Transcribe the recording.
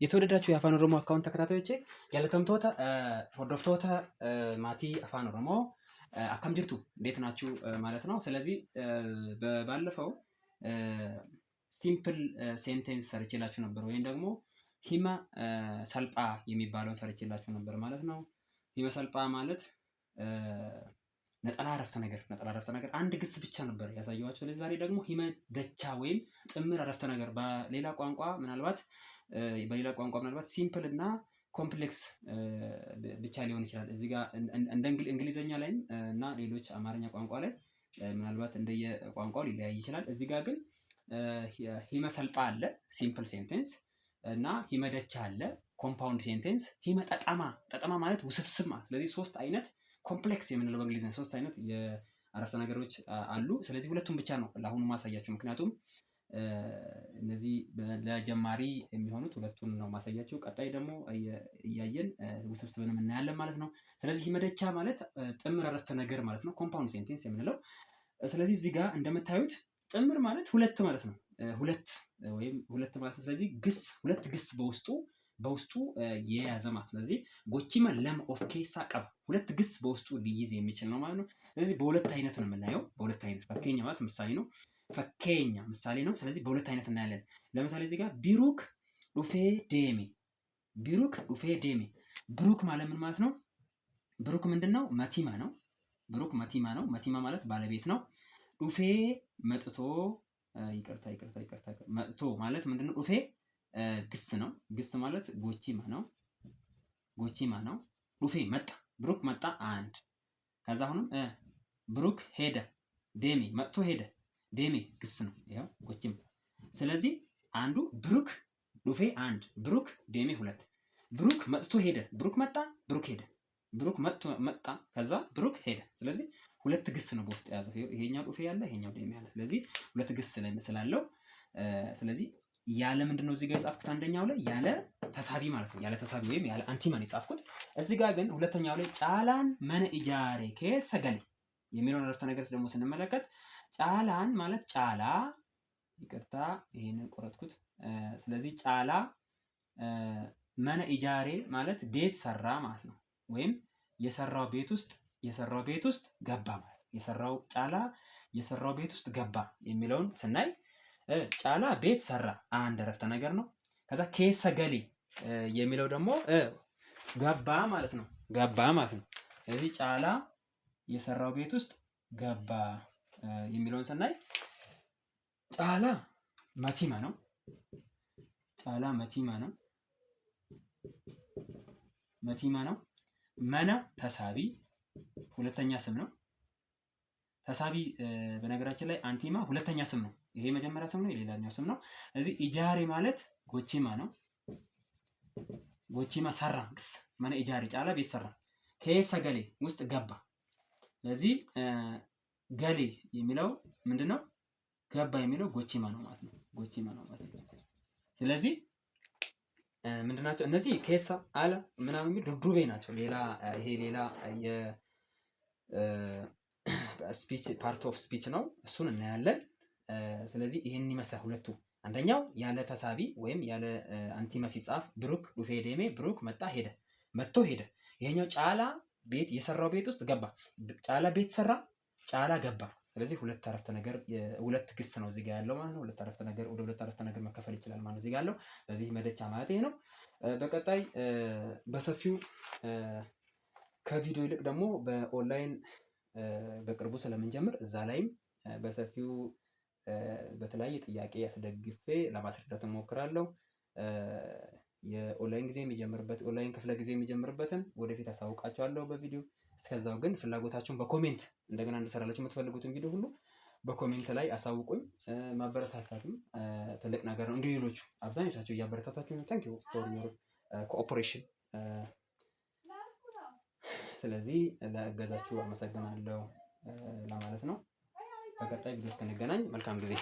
የተወደዳችሁ የአፋን ኦሮሞ account ተከታታዮቼ፣ jaallatamtoota hordoftoota maatii አፋን ኦሮሞ፣ akkam jirtu? እንዴት ናችሁ ማለት ነው። ስለዚህ ባለፈው simple sentence ሰርቼላችሁ ነበር ወይም ደግሞ hima salphaa የሚባለውን ሰርቼላችሁ ነበር ማለት ነው። Hima salphaa ማለት ነጠላ አረፍተ ነገር፣ ነጠላ አረፍተ ነገር አንድ ግስ ብቻ ነበር ያሳየኋችሁ። ስለዚህ ዛሬ ደግሞ hima dachaa ወይም ጥምር አረፍተ ነገር፣ በሌላ ቋንቋ ምናልባት simple እና complex ብቻ ሊሆን ይችላል። እዚህ ጋር እንደ እንግሊዘኛ ላይም እና ሌሎች አማርኛ ቋንቋ ላይ ምናልባት እንደየ ቋንቋው ሊለያይ ይችላል። እዚህ ጋር ግን hima salphaa አለ፣ simple sentence፣ እና hima dachaa አለ፣ compound sentence፣ hima xaxamaa፣ xaxamaa ማለት ውስብስብ ማለት። ስለዚህ ሶስት አይነት complex የምንለው በእንግሊዝኛ ሶስት አይነት የአረፍተ ነገሮች አሉ። ስለዚህ ሁለቱም ብቻ ነው ለአሁኑ ማሳያችሁ፣ ምክንያቱም እነዚህ ለጀማሪ የሚሆኑት ሁለቱን ነው ማሳያችሁ። ቀጣይ ደግሞ እያየን ውስብስብንም እናያለን ማለት ነው። ስለዚህ hima dachaa ማለት ጥምር አረፍተ ነገር ማለት ነው፣ compound sentence የምንለው። ስለዚህ እዚህ ጋር እንደምታዩት ጥምር ማለት ሁለት ማለት ነው። ሁለት ወይም ሁለት ማለት ነው። ስለዚህ ግስ፣ ሁለት ግስ በውስጡ የያዘ ማለት። ስለዚህ gochima lama of keessaa qaba፣ ሁለት ግስ በውስጡ ሊይዝ የሚችል ነው ማለት ነው። ስለዚህ በሁለት አይነት ነው የምናየው። በሁለት አይነት፣ fakkeenya ማለት ምሳሌ ነው። Fakkeenya ምሳሌ ነው። ስለዚህ በሁለት አይነት እናያለን። ለምሳሌ እዚህ ጋር Biruk dhufee deeme፣ Biruk dhufee deeme። ብሩክ ማለት ምን ማለት ነው? ብሩክ ምንድን ነው? Matiima ነው። ብሩክ matiima ነው። Matiima ማለት ባለቤት ነው። Dhufee መጥቶ፣ ይቅርታ፣ ይቅርታ፣ ይቅርታ፣ መጥቶ ማለት ምንድነው? Dhufee ግስ ነው። ግስ ማለት gochima ነው። Gochima ነው። Dhufee መጣ፣ ብሩክ መጣ አንድ። ከዛ አሁንም ብሩክ ሄደ፣ deeme መጥቶ ሄደ፣ deeme ግስ ነው። ይኸው gochima። ስለዚህ አንዱ ብሩክ dhufee አንድ፣ ብሩክ deeme ሁለት። ብሩክ መጥቶ ሄደ፣ ብሩክ መጣ፣ ብሩክ ሄደ፣ ብሩክ መጥቶ መጣ፣ ከዛ ብሩክ ሄደ። ስለዚህ ሁለት ግስ ነው በውስጥ የያዘው። ይሄኛው dhufee ያለ፣ ይሄኛው deeme ያለ። ስለዚህ ሁለት ግስ ስላለው ስለዚህ ያለ ምንድን ነው እዚህ ጋር የጻፍኩት? አንደኛው ላይ ያለ ተሳቢ ማለት ነው። ያለ ተሳቢ ወይም ያለ antima ነው የጻፍኩት። እዚህ ጋር ግን ሁለተኛው ላይ Caalaan mana ijaare keessa gale የሚለውን አረፍተ ነገር ደግሞ ስንመለከት Caalaan ማለት ጫላ፣ ይቅርታ ይሄንን ቆረጥኩት። ስለዚህ ጫላ mana ijaare ማለት ቤት ሰራ ማለት ነው። ወይም የሰራው ቤት ውስጥ ገባ ማለት ነው። የሰራው፣ ጫላ የሰራው ቤት ውስጥ ገባ የሚለውን ስናይ ጫላ ቤት ሰራ አንድ አረፍተ ነገር ነው። ከዛ keessa gale የሚለው ደግሞ ገባ ማለት ነው። ገባ ማለት ነው። ስለዚህ ጫላ የሰራው ቤት ውስጥ ገባ የሚለውን ስናይ ጫላ matiima ነው። ጫላ matiima ነው። Matiima ነው። Mana ተሳቢ ሁለተኛ ስም ነው። ተሳቢ በነገራችን ላይ antima ሁለተኛ ስም ነው። ይሄ የመጀመሪያ ስም ነው፣ የሌላኛው ስም ነው። ስለዚህ ijaare ማለት gochima ነው። Gochima ሰራ፣ ግስ፣ mana ijaare ጫላ ቤት ሰራ። Keessa gale ውስጥ ገባ። ስለዚህ gale የሚለው ምንድን ነው? ገባ የሚለው gochima ነው ማለት ነው። Gochima ነው ማለት ነው። ስለዚህ ምንድን ናቸው እነዚህ? Keessa፣ ala ምናምን የሚል durduubee ናቸው። ሌላ ይሄ ሌላ የ speech part of speech ነው። እሱን እናያለን። ስለዚህ ይህን ይመስላል ሁለቱ። አንደኛው ያለ ተሳቢ ወይም ያለ antima ሲጻፍ ብሩክ dhufee deeme፣ ብሩክ መጣ ሄደ፣ መጥቶ ሄደ። ይሄኛው ጫላ ቤት የሰራው ቤት ውስጥ ገባ። ጫላ ቤት ሰራ፣ ጫላ ገባ። ስለዚህ ሁለት አረፍተ ነገር፣ ሁለት ግስ ነው እዚህ ጋር ያለው ማለት ነው። ሁለት አረፍተ ነገር፣ ወደ ሁለት አረፍተ ነገር መከፈል ይችላል ማለት ነው እዚህ ጋር ያለው። ስለዚህ hima dachaa ማለት ይሄ ነው። በቀጣይ በሰፊው ከቪዲዮ ይልቅ ደግሞ በኦንላይን በቅርቡ ስለምንጀምር እዛ ላይም በሰፊው በተለያየ ጥያቄ አስደግፌ ለማስረዳት እሞክራለሁ። የኦንላይን ጊዜ የሚጀምርበት፣ ኦንላይን ክፍለ ጊዜ የሚጀምርበትን ወደፊት አሳውቃችኋለሁ በቪዲዮ። እስከዛው ግን ፍላጎታችሁን በ comment፣ እንደገና እንድሰራላችሁ የምትፈልጉትን ቪዲዮ ሁሉ በ comment ላይ አሳውቁኝ። ማበረታታትም ትልቅ ነገር ነው። እንደ ሌሎቹ አብዛኞቻችሁ እያበረታታችሁ ነው። Thank you for your cooperation። ስለዚህ ለእገዛችሁ አመሰግናለሁ ለማለት ነው። በቀጣይ ቪዲዮ እስክንገናኝ መልካም ጊዜ።